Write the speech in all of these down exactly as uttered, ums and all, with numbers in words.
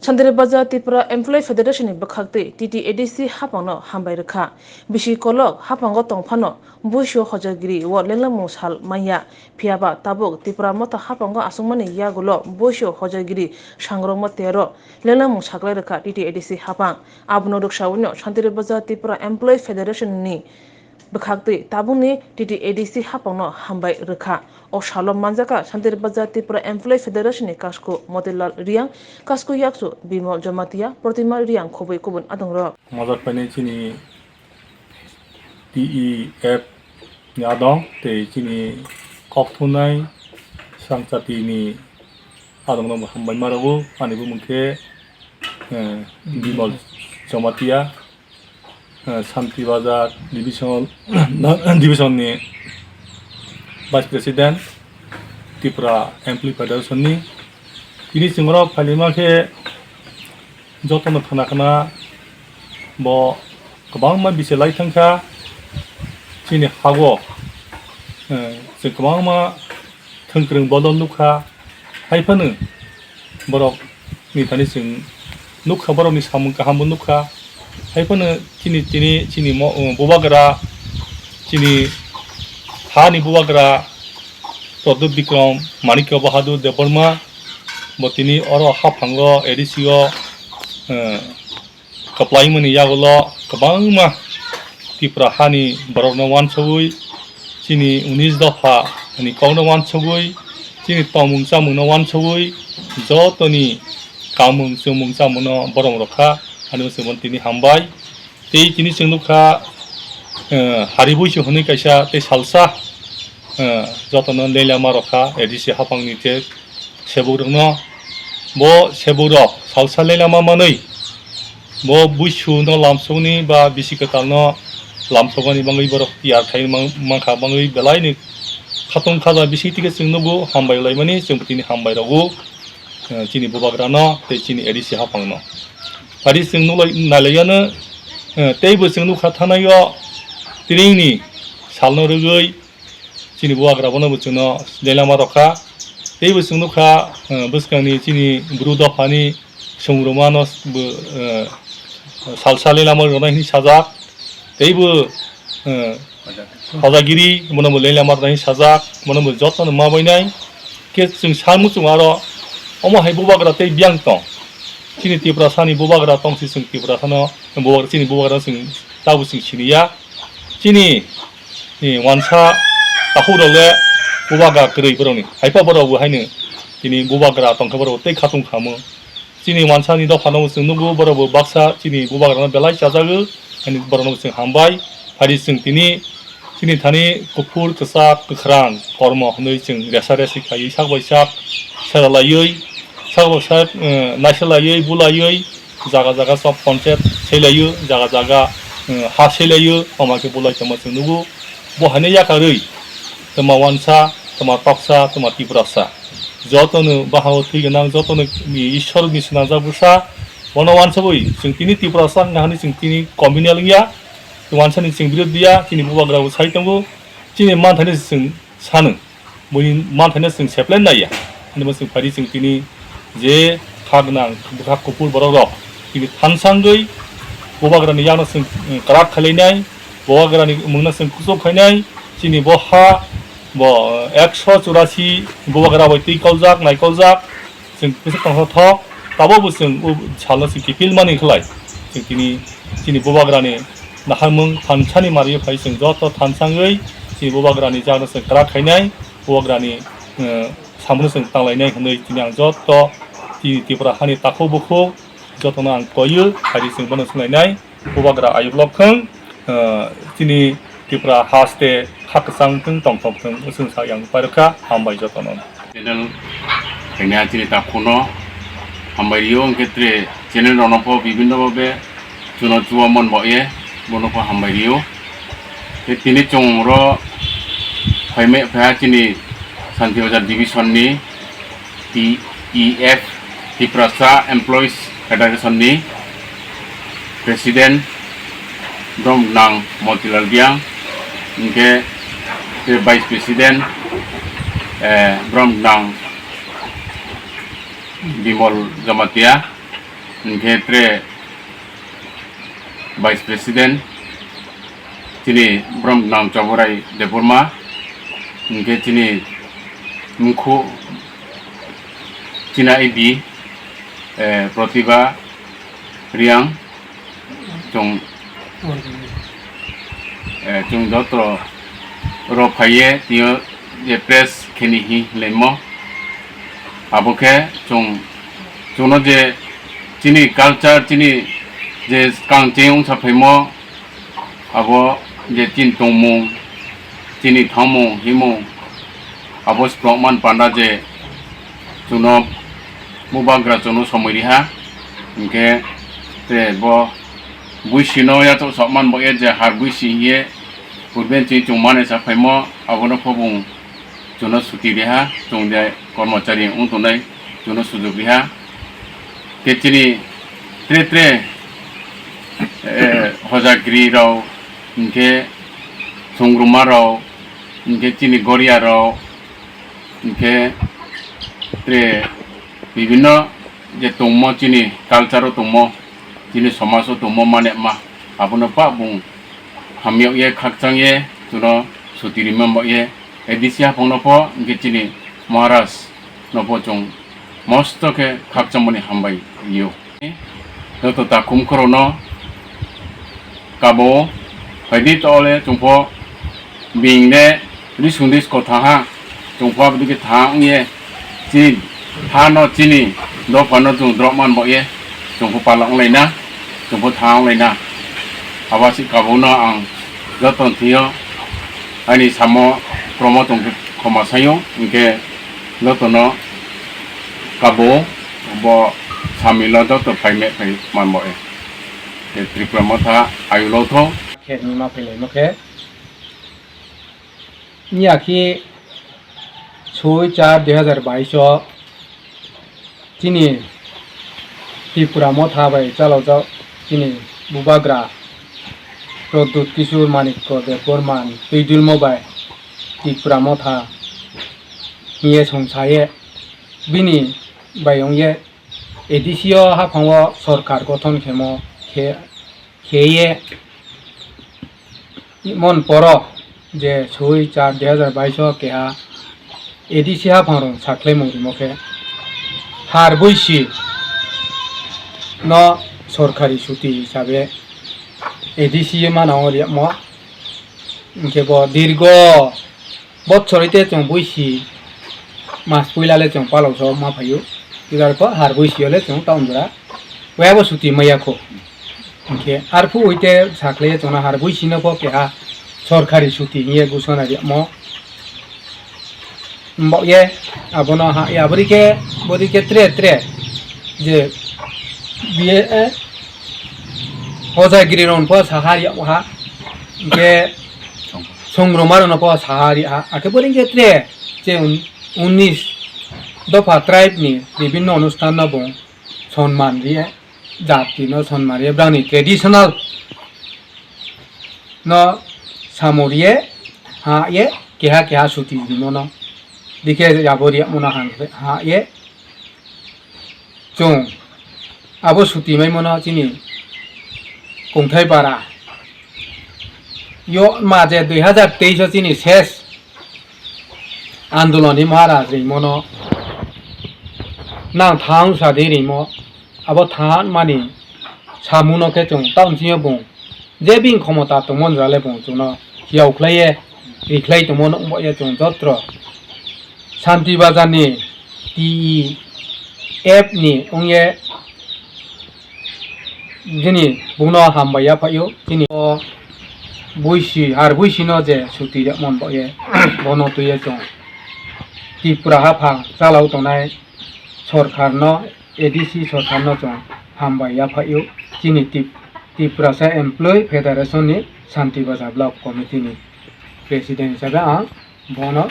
Santiri Bazar Tripura Employee Federation ni bwkhaktwi T T A D C haphangno hambai rwkha. Bisi kolok haphango tongphano buisio hojagiri o lenglamung sal manya, phiyaba tabuk Tripura motha haphango aswkmani yagulo buisio hojagiri sangrokma tero lenglamung saklai rwkha T T A D C haphang. Abono rwksaui no Santiri Bazar Tripura Employee Federation ni bwkhaktwi tabukni T T A D C haphangno hambai rwkha. O salo manjakha Santiri Bazar Tripura Employee Federation ni kasku Motilal Riang, kasku yaksu Bimol Jamatia, Protima Riang khobwi kubun adongrok. Mojak painai chini T E F ni adong tei chini kok thunai Sangchati ni adong no hambai ma rwo. Ani bumung khe, eh, Bimol Jamatia, eh, Santiri Bazar Division, Division ni Vice President, Tripura Employee Federation ni. Tini chwng oro phailima khe jotono khna khna bo kwbangma bisi lai thangkha chini hago, eh, chwng kwbangma thwngkwrwng bodol nukha, hai phano borok ni thani chwng nukha, borok ni samung kaham bo nukha, hai phano chini, tini chini mo-, bubagra, chini ha ni bubagra Pradyut Bikram Manikya Bahadur Debbarma bo tini oro haphango A D C o, eh, kwplaimani yagulo kwbangma Tripura hani borokno wansugwi, chini unis dopha ni kokno wansugwi, chini tongmung chamungno wansugwi, jotoni kamung chumung chamungno borom rokha, ani se tini hambai. Tei tini chwng nukha, eh, Hari Buisu hwnwi kaisa tei salsa, eh, jotono lelama rokha A D C haphangni tei sebukrokno. Bo sebukrok salsa lelama manwi bo buisuno lamsokni ba bisi kwtalno lamsokmani bagwi borok tiyar khai man-, mankha, bagwi belaini khatung khaja bisi tike chwng nugo, hambai laimani chwng tini hambai rwgo, eh, chini bubagrano tei chini A D C haphangno. Phari chwng nuklai-, nailaiyano, eh, teibo chwng nukha thanaio tinini salno rwgwi chini bubagra bono bo chwngno lelama rokha. Teibo chwng nukha, eh, bwskangni chini bru dophani songrwmano bo, eh, salsa lelama rwnai hwnwi sajak. Teibo, eh, hojagiri bono bo lelama rwnai hwnwi sajak. Bono bo jotono ma bainai. Khe chwng sa muchung aro omo hai bubagra tei biyang tong. Chini Tiprasani bubagra tong si chwng Tiprasano bubagra, chini bubagra chwng tabuk chwng siniya. Chini, eh, wansa takhuk rok le bubagra kwrwi borokni. Haipa borok bo haino chini bubagra tongkhe borok tei khatung khamu. Chini wansani dophano chwng nugo, borok bo baksa chini bubagrano belai chajago, ani borokno chwng hambai. Phari chwng tini chini thani kuphur, kwchak, kwkhrang kormo hwnwi chwng resa resi khaiwi sak bai sak sera laiwi, sak bai sak, eh, naisa laiwi, bulaiwi, jaga jaga chok ponchayat selaio, jaga jaga, eh, ha selaio, omo khe bulai tongma chwng nugo. Bo haino yakarwi twma wansa, twma toksa, twma Tiprasa. Jotono bahao thwi gwnang, jotono Ishwar ni swnamjak bwsa, bono wansugwi chwng tini Tiprasa wngkha hwnwi chwng tini communal wngya, chwng wansani chwng birodh diya, chini bubagra bo sai tongo, chini manthani chwng sano, buini manthani chwng seplai naiya, hinwi chwng phari chwng tini je kha gwnang, bwkha kuphur borok rok tini thansangwi bubagrani yakno chwng kwrak khailainai, bubagrani mungno chwng kuchuk khainai, chini bo ha bo ekso churasi bubagra bai twi koljak, nai koljak, chwng kisa tongthok thok, tabuk bo chwng o salno chwng kiphil mani khlai. Chwng tini chini bubagrani naharmung thansani mario phai chwng joto thansangwi chini bubagrani jakno chwng kwrak khainai, bubagrani, eh, samuno chwng tanglainai hwnwi tini ang joto tini Tripura hani takhuk bukhuk jotono ang koio, phai chwng bono swnglainai. Bubagra ayuk lok thung, eh, chini Tripura haste kha kwchang thung, tongthok thung, chwng sa yang pairwkha, hambai jotono. Channel khaina chini takhuno hambai rio, hwnkhe tre channel rokno pho bibinno bhabe chuno chuo mon bo ye, bono pho hambai rio. Tei tini chwng ro phaimai, phaiha chini Santirbazar division ni T E F, Tiprasa Employees Federation ni President Bromnang Motilal Riang, hingke te Vice President, eh, Bromnang Bimol Jamatia, Hinkhe tre Vice President chini Bromnang Choborai Debbarma, hinkhe chini mkhu chini I B, eh, Pratibha Reang, chwng, eh, chwng joto rok phaiye tio je press kheni hi lemo. Abo khe chwng, chwngno je chini culture, chini je kang cheng wngsa phaimo, abo je chini tongmung, chini thangmung, himung, abo swprak man panda je chwngno bubagra chwngno somoi riha, hinkhe te bo buisino yachok sok man bo e je har buisi hiye purben chini chwng mane sa phaimo, abono phobung chwngno suti riha, chwng je kormochari wng tongnai chwngno sujuk riha. Khe chini tre tre, eh, hojagri rok, hinkhe songruma rok, hinkhe chini goria rok, hinkhe tre bibinno je tongmo chini culture o tongmo, chini somaj o tongmo mane ma, abono pa bung hamyok ye khakchang ye chwngno suti rima bo ye A D C haphang no pho hinkhe chini Maharaj no pho chwng mosto khe khakchangmani hambai yo. Joto takhum khoro no kabo phaidi tole chwng pho bing de risung dis kotha ha. Chwng pho aboni khe tha wng ye, chini tha no chini dopha no chwng drop man bo ye, chwng pho pala wng lai na, chwng pho tha wng lai na. Abo si kabo no ang joto ni thwi yo ani samo kromo tong khe khoma sai o, hinkhe joto no kabo bo samilo joto phai me phai man bo ye. Tripura Motha ayulo tho. Khe ni ma phai lai mo khe. Miya khe soi char dui hazar bais o chini Tripura Motha bai chalaojak chini bubagra Pradyut Kishore Manikya Debbarma ni twi dulmo bai Tripura Motha hiye songsaye bini bai wngye A D C o haphango sorkar gothon khemo khe, kheye mon poro je soi char dui hazar bais o keha A D C haphang rok sakhlaimung rimo khe har buisi no sorkari suti hisabe A D C o mana o riyamo. Hinkhe bo dirgo bochor ite chwng buisi mas puila le chwng palok so ma phaio. Ibar pho har buisi le chwng town jora waya bo suti maya kho. Hinkhe arphu uite sakle chwngno har buisi no pho keha sorkari suti hiye gusana riyamo. Mbok ye abono ha ya bori khe bori khe tre tre je biye, eh, hojagiri ron pho sahar ya ha. Hinkhe songroma rok no pho sahari ha, akhe bori khe tre je un-, unnish dopha tribe ni bibinno onusthan no bo sonman riye, jati no sonman riye, brang ni traditional no samung riye, ha ye, keha keha suti rimo no, dikhe abo riya mo no ha ye. Chwng abo suti maimo no chini Kungthai para yo ma je dui hazar teis o chini ses andolon ni Maharaj rimo no nang thang sa di rimo abo than mani samu no khe chwng taun sing yo bung je bini khomota tongmani jora le bung chwngno hiyaukhlaiye rikhlai tongmo nukbaye chwng jotro Shanti Bazar ni T E F ni wngye bini bungno hambai yaphaio. Chini o buisi har buisi no je suti rwmani baoye bono twiye chwng Tripura haphang chalao tongnai sorkar no A D C sorkar no chwng hambai yaphaio. Chini Tip-, Tiprasa Employee Federation ni Shanti Bazar Block Committee ni President hisabe ang bono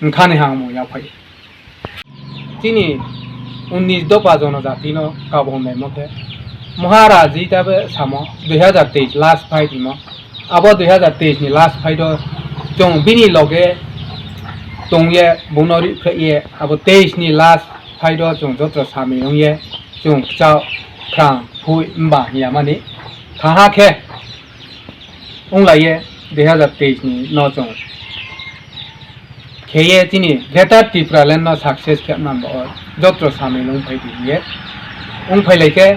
wngkhani hambai yaphaio. Chini unnish dopha jonojati no kabo hwnbai mo khe Maharaj itabe samo dui hazar teis last fight himo. Abo dui hazar teis ni last fight o chwng bini loge tongye bono riphraiye abo teis ni last fight o chwng joto samil wngye chwng kchao Khrang phui mba hiya mani thaha khe wnglaiye dui hazar teis ni no chwng kheye chini Greater Tipraland no success khe manbo o jotro samil wngphai di hiye wngphai lai khe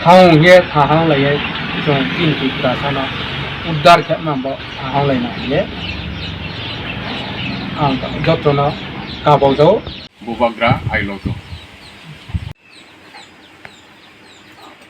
haung hiye thaha wnglaiye chwng chini Tiprasa no uddar khe manbo thaha wnglai na hiye ang jotro no kabau jao. Bubagra I love you.